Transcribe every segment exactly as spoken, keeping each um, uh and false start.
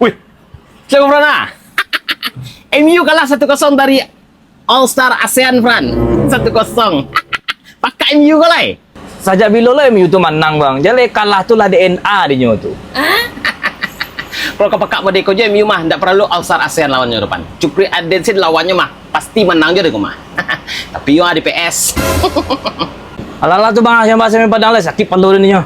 Wih, siapa Fran ah? M U kalah satu kosong dari All Star ASEAN, Fran. Satu kosong. Pakak M U ko lai. Sajak bilo lo M U tu manang, Bang? Jaleh kalah tu lah D N A dinyo tu. Kalau ka pakak model ko jo M U mah, ndak paralu All Star ASEAN lawannyo dopan. Cukri Adensin lawannyo mah, pasti manang jo dek ko mah. Tapi yo di P S. Alah-alah tu, Bang, yang bahasa Padang lah, sakik palo dinyo.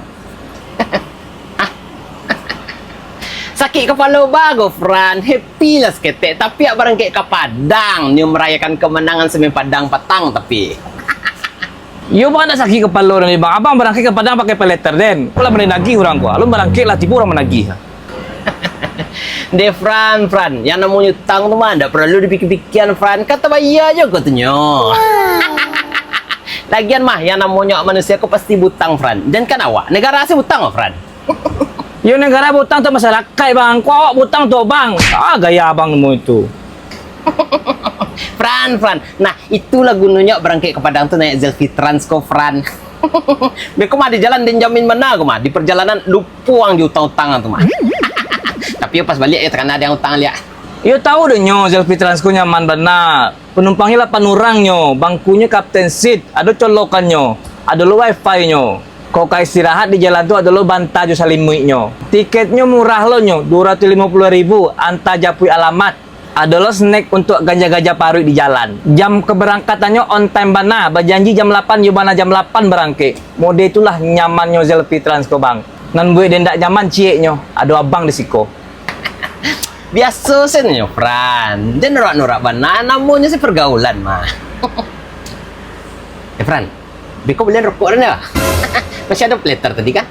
Sakik kapalo bago, Fran. Happy lah saketek. Tapi awak barangkek ka Padang. Nio marayakan kemenangan Semen Padang patang, tapi. Yo, Bang, ndak sakik kapalo den, Bang. Abang barangkek ka Padang pakai peleter, den. Ko lah managih urang ko. Alun barangkek lah, tibo urang managih. Deh, Fran, Fran. Yang namonyo utang tu mah, ndak paralu dipikia-pikia, Fran. Ka tabayia jo ko tu nyo. Lagian mah, yang namonyo manusia ko pasti butang, Fran. Jan kan awak, negara se butang, Fran. Yo, negara butang tu masyarakaik, Bang. Ko awak butang tu, Bang. Ah, gaya abang namo itu. Fran, Fran. Nah, itulah gunonyo barangkek ka Padang tu naiak Zelfie Trans ko, Fran. Beko mah di jalan den jamin bana ko mah. Di perjalanan lupo ang jo utang-utang tu mah. Tapi yo pas baliak yo takana dek ang utang liak. Yo tahu dek nyo Zelfie Trans ko nyaman bana. Panumpangnyo lapan urang nyo, bangkunyo captain seat, ado colokannyo, ado lo wifi-nyo. Kok ka istirahat di jalan tu ado lo banta jo salimuiknyo. Tiketnyo murah lo nyo, duo ratuih limo puluah ribu, anta japuik alamat. Ado lo snack untuak ganja-ganja paruik di jalan. Jam keberangkatannyo on time bana, bajanji jam lapan, yo bana jam lapan barangkek. Mode itulah nyamannyo Zelfie Trans ko, Bang. Nan buek den dak nyaman cieknyo, ado abang di siko. Biaso se nyo, Fran. Jan norak-norak bana, namonyo se pergaulan mah. Eh, Fran, beko balian rokok den yo? Masih ado peleter tadi kan?